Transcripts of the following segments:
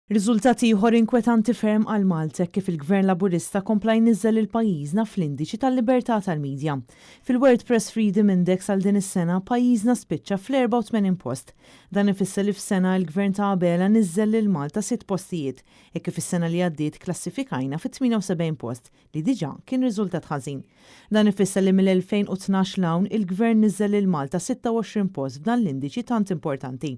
Riżultat ieħor inkwetanti ferm għal Malta hekk kif il-Gvern Laburista kompla jniżżel lil pajjiżna fl-indiċi tal-libertà tal-midja. Fil-World Press Freedom Index għal din is-sena, pajjiżna spiċċa fl-84 post. Dan ifisser li f'sena il-Gvern ta' Abela niżżel lil Malta sitt postijiet, hekk kif is-sena li għaddiet klassifikajna fit-78 post, li diġà kien riżultat ħażin. Dan ifisser li mill-2012 'l hawn, il-Gvern niżżel lil Malta 26 post f'dan l-indiċi tant importanti.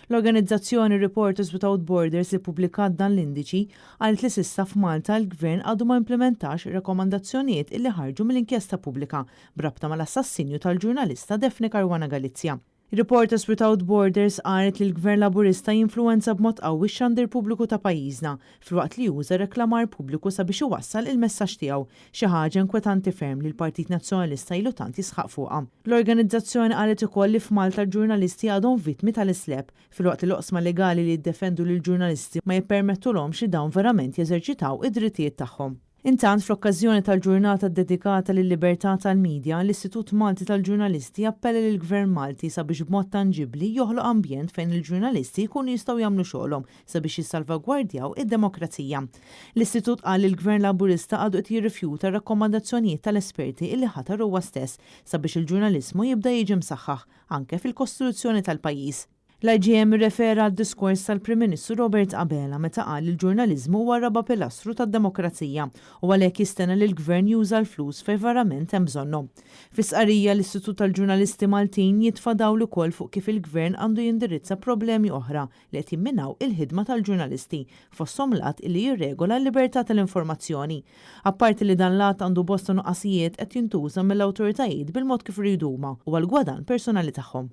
L-organizzazzjoni Reporters Without Borders li ppubblikat dan l-indiċi qalet li s'issa f'Malta l-Gvern għadu ma implimentax rakkomandazzjonijiet illi ħarġu mill-inkjesta pubblika b'rabta mal-assassinju tal-ġurnalista Daphne Caruana Galizia. Reporters Without Borders qalet li l-Gvern Laburista jinfluwenza b'mod qawwi x-xandir pubbliku ta' pajjiżna filwaqt li juża reklamar pubbliku sabiex iwassal il-messaġġ tiegħu, xi ħaġa inkwetanti ferm li l-Partit Nazzjonalista ilu tant jisħaq fuqha. L-organizzazzjoni qalet ukoll li f'Malta l-ġurnalisti għadhom vittmi tal-islap, filwaqt li l-oqsma legali li jiddefendu lill-ġurnalisti ma jippermettulhomx li dawn verament jeżerċitaw id-drittijiet tagħhom. Intant, fl-okkażjoni tal-ġurnata ddedikata lil-libertà tal-media, l-Istitut Malti tal-Ġurnalisti appella lill-Gvern Malti sabiex b'mod tanġibbli joħloq ambjent fejn il-ġurnalisti jkunu jistgħu jagħmlu xogħolhom sabiex jissalvagwardjaw id-demokrazija. L-Istitut qal li l-Gvern Laburista għadu qed jirrifjuta r-rakkomandazzjonijiet tal-esperti illi ħatar huwa stess sabiex il-ġurnaliżmu jibda jiġi msaħħaħ anke fil-Kostituzzjoni tal-pajjiż. L-IGM irrefera għad-diskors tal-Prim Ministru Robert Abela meta qal li l-ġurnaliżmu huwa r-raba' pilastru tad-demokrazija u għalhekk jistenna li l-Gvern juża l-flus fejn verament hemm bżonnhom. Fi stqarrija, l-Istitut tal-Ġurnalisti Maltin jitfa' dawl ukoll fuq kif il-Gvern għandu jindirizza problemi oħra li qed jimminaw il-ħidma tal-ġurnalisti, fosthom l-att illi jirregola l-libertà tal-informazzjoni. Apparti li dan l-att għandu bosta nuqqasijiet qed jintuża mill-awtoritajiet bil-mod kif iridu huma u għall-gwadann personali tagħhom.